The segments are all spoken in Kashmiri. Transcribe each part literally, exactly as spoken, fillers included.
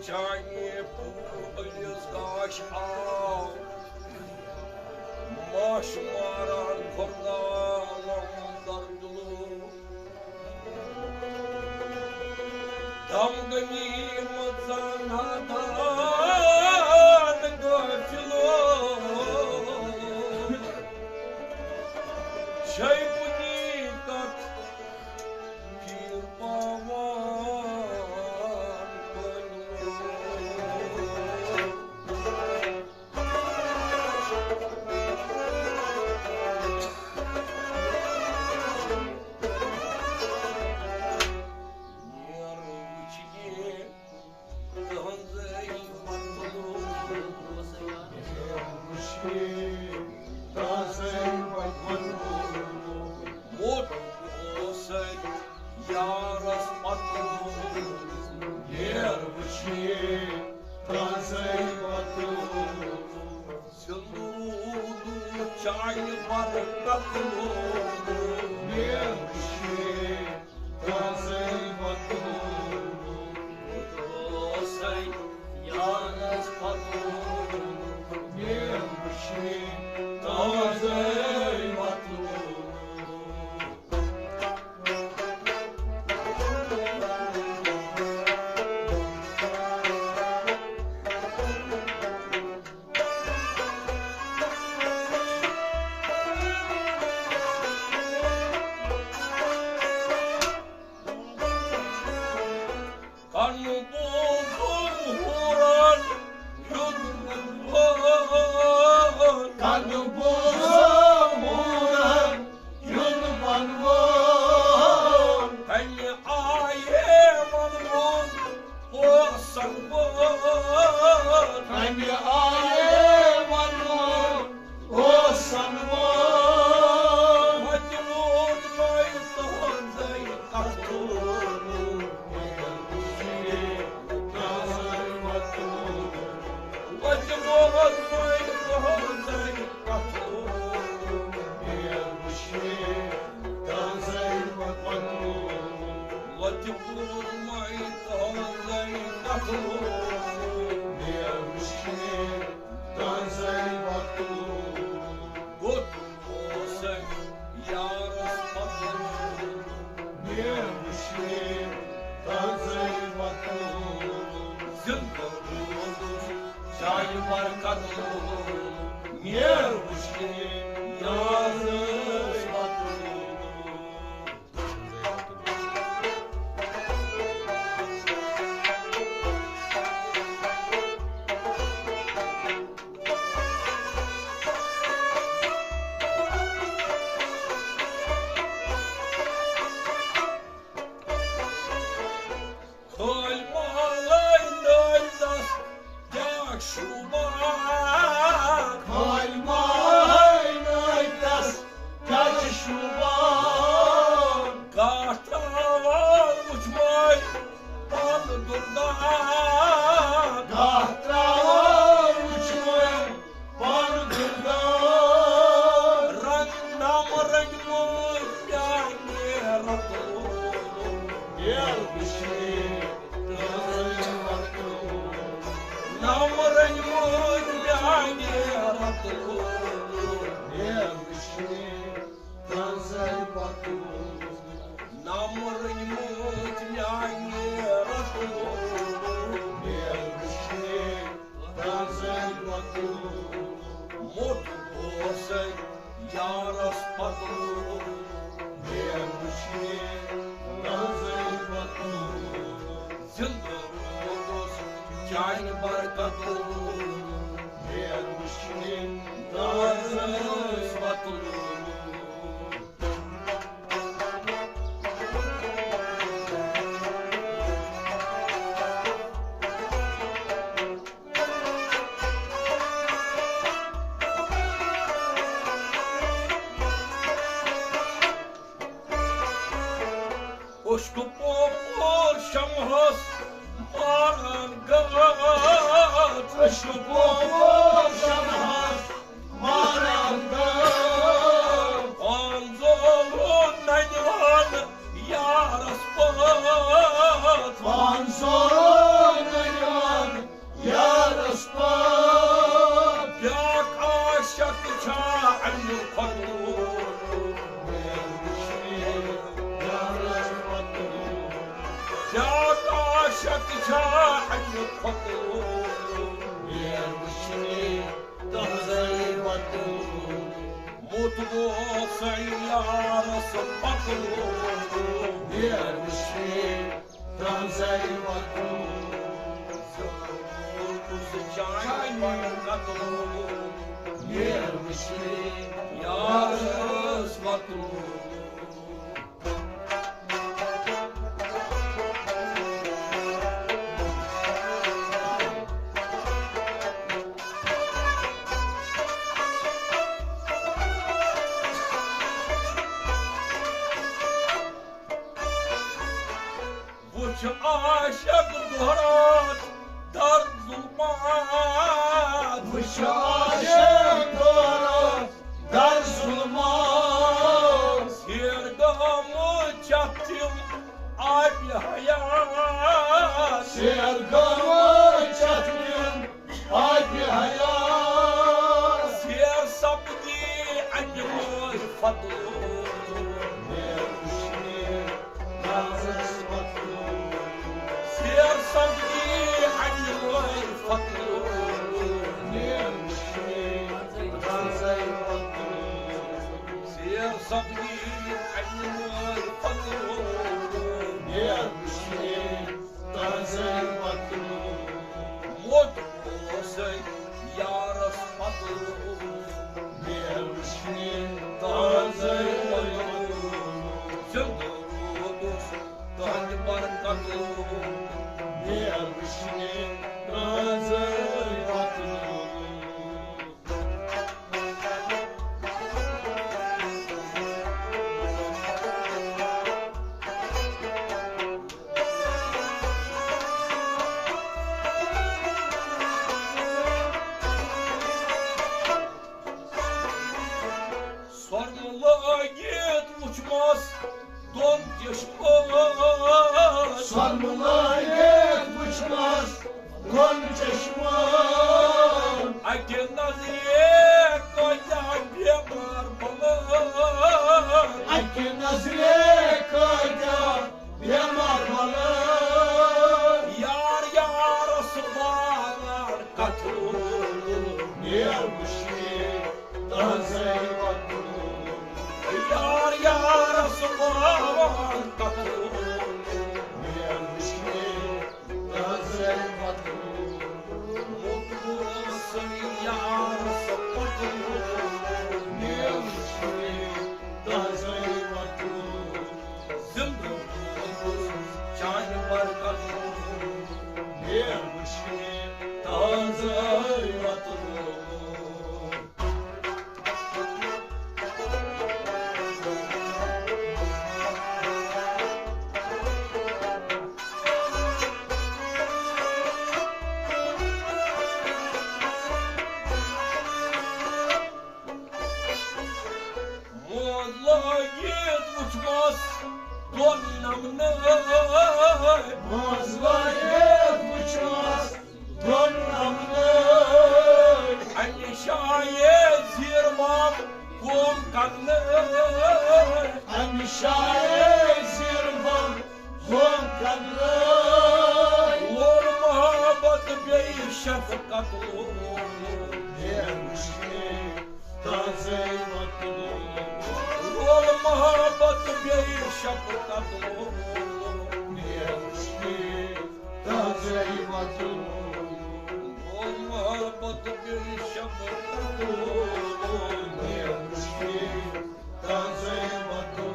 چانہِ پوٗرٕ عٲلیس گاش آو، ماش ماران کھۄردالم دردُلو۔ دم غنیمت زانہٕ نادان غٲفلو۔ چھے کُنی کتھ پیٖر پاوان کٲنٛسہِ۔ نیر وٕچھ یہِ تُہنٛزٕے مطلوب۔ نیر وٕچھ یہِ تُہنٛزٕے مطلوب۔ موت اوسَے یارس پتہٕ۔ نیر وٕچھ یہِ تُہنٛزٕے مطلوب۔ زِندٕ روٗدُس چانہِ برکت لوٚگ۔ مےٚ وٕچھے تازَے وَتُن۔ بہٕ درٛاوسَے یارَس پَتہٕ۔ مےٚ وٕچھے تازَے وَتُن۔ کَنہٕ بوزُم ہوٗرَن ہُنٛد وَنوُن۔ کَنہٕ بوزُم ہوٗرَن ہُنٛد وَنوُن۔ کَنہِ آیے وَنوُن اوسَن ووٚن۔ کَنہِ آیے وَنوُن اوسَن ووٚن۔ وَتہِ ووٚن مےٚ تُہٕنٛزَے کَتھٕ۔ وَتہِ ووٚن مےٚ تُہٕنٛزَے کَتھٕ۔ وَتہِ ووٚن مےٚ تُہٕنٛزَے کَتھٕ۔ تُہٕنٛزَے وَتُن۔ گوٚو اوسَے یارَس پَتہٕ۔ مےٚ وٕچھے تُہٕنٛزَے وَتُن۔ زِندٕ روٗدُس چانہِ برکت۔ مےٚ وٕچھے یارَس پَتہٕ۔ خٲلۍ مالَے نٲلۍ دَس کیٛاہ شوٗبان؟ خٲلۍ مالَے نٲلۍ دَس کیٛاہ چھِ شوٗبان؟ گاٹھ ترٛاوان وُچھمَے پانہٕ دُردان۔ گاٹھ ترٛاوان وُچھمَے پانہٕ دُردان۔ رنگ نام رنگمُت میانہِ رتہٕ۔ ییٚلہِ وٕچھِ تُہٕنٛزٕے وَتہٕ۔ نام رنگمُت میانہِ رتہٕ۔ ییٚلہِ وٕچھِ تُہٕنٛزٕے وَتہٕ۔ نام رنگمُت میانہِ رتہٕ۔ ییٚلہِ وٕچھِ تازَے وَتُن۔ موٚٹ اوسَے یارَس پَتہٕ۔ مےٚ وٕچھے تازَے وَتُن۔ زِندٕ روٗدُس چانہِ برکتہٕ۔ مےٚ وٕچھے تازَے وَتُن۔ اوٚشکہٕ پوپور شمہس ماران گاش۔ اوٚشکہٕ پوپور شمہس ماران گاش۔ پانزو ننوان یارس پتھ۔ پانزو ننوان اَمہِ کھۄتہٕ میر وٕچھنہِ تَہنٛزَے وَتہٕ۔ موت گوٚو سُہ یارَس پَتہٕ۔ میر وٕچھنہِ تَہنٛزَے وَتہٕ۔ زیوٗٹھ سُہ چانہِ پَتہٕ قتل۔ میر وٕچھنہِ یارَس پَتہٕ۔ وٕچھ عاشق دوران در ظلمات۔ وٕچھ عاشق دوران در ظلمات۔ سیر گامہٕ چھَتھ تِم آبِ حیات۔ سیر گامہٕ چھَتھ تِم آبِ حیات۔ سیر سپدی اَمہِ مٲلۍ فضلہٕ۔ میر وٕچھنہِ تَہنٛزَے وَتہٕ۔ سیر سپدی اَمہِ مٲلۍ فضلہٕ۔ میر وٕچھنہِ تَہنٛزَے وَتہٕ۔ سیر سپدی اَمہِ مٲلۍ فضلہٕ۔ میر وٕچھنہِ تَہنٛزَے وَتہٕ۔ موت اوسَے یارَس پَتہٕ۔ میر وٕچھنہِ تَہنٛزَے وَتہٕ۔ زِندٕ روٗدُس تُہنٛدِ برکتہٕ۔ میر وٕچھنہِ تَہنٛزَے وَتہٕ۔ سۄرمہٕ لٲگِتھ وُچھمَس دۄن چشمن۔ سۄرمہٕ لٲگِتھ وُچھمَس دۄن چشمن۔ اَکہِ نظرِ کٲتیٛاہ بیمار بَلٲے۔ اَکہِ نظرِ کٲتیٛاہ بیمار بَلٲے۔ یار یارَس وانان کَتھٕ۔ میر وٕچھنہِ تَہنٛزَے وَتہٕ۔ یار یارَس وانان کَتھٕ۔ میر وٕچھنہِ تَہنٛزَے وَتہٕ۔ موت گوٚو سُہ یارَس پَتہٕ۔ میر وٕچھنہِ تَہنٛزَے وَتہٕ۔ زِندٕ روٗدُس چانہِ برکتہٕ۔ میر وٕچھنہِ تَہنٛزَے وَتہٕ۔ منٛز لٲگِتھ وُچھمَس دۄن نمنہٕ۔ منٛز لٲگِتھ وُچھمَس دۄن نمنہٕ۔ اَمہِ شایہِ زیٖر بام قوم کرنہٕ۔ اَمہِ شایہِ زیٖر بام قوم کرنہٕ۔ لول محبت بیٚیہِ شفقت لول۔ میر وٕچھنہِ تَہنٛزَے وَتہٕ۔ لول محبت بیٚیہِ شفقت لول۔ میر وٕچھنہِ تَہنٛزَے وَتہٕ۔ لول محبت بیٚیہِ شفقت لول۔ میر وٕچھنہِ تَہنٛزَے وَتہٕ۔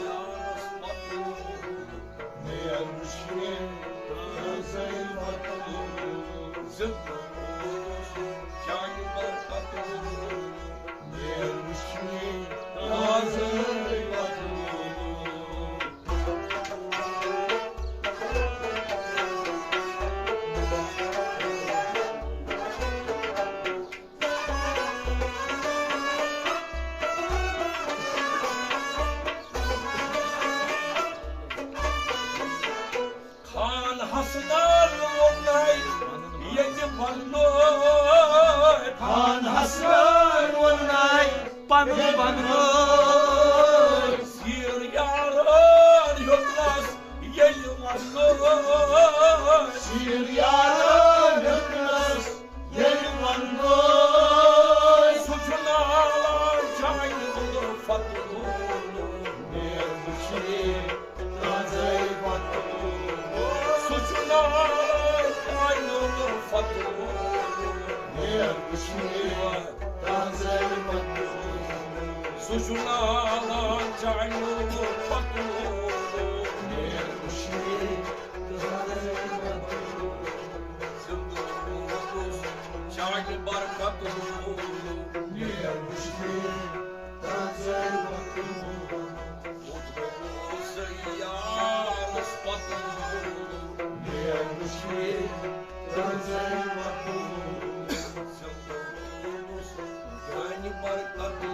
یارَس پَتہٕ۔ میر وٕچھنہِ تَہنٛزَے وَتہٕ۔ زِندٕ روٗدُس چانہِ برکتہٕ۔ میر وٕچھنہِ تَہنٛزَے وَتہٕ۔ خان حسنن ووٚننَے ییٚتہِ پننُے۔ خان حسنن ووٚننَے پنُن پننُے۔ سیٖر یارن ہیوٚتنَس سُہ چھُ نالان چانیو پتہٕ۔ مےٚ وٕچھ مےٚ ترٛٲے وَتہٕ۔ زِندٕ روٗدُس چانہِ برکتہٕ۔ مےٚ وٕچھ مےٚ ترٛٲے وَتہٕ۔ بہٕ تھوٚوُس یارس پتہٕ۔ مےٚ وٕچھ مےٚ ترٛٲے وَتہٕ۔ زِندٕ روٗدُس چانہِ برکتہٕ۔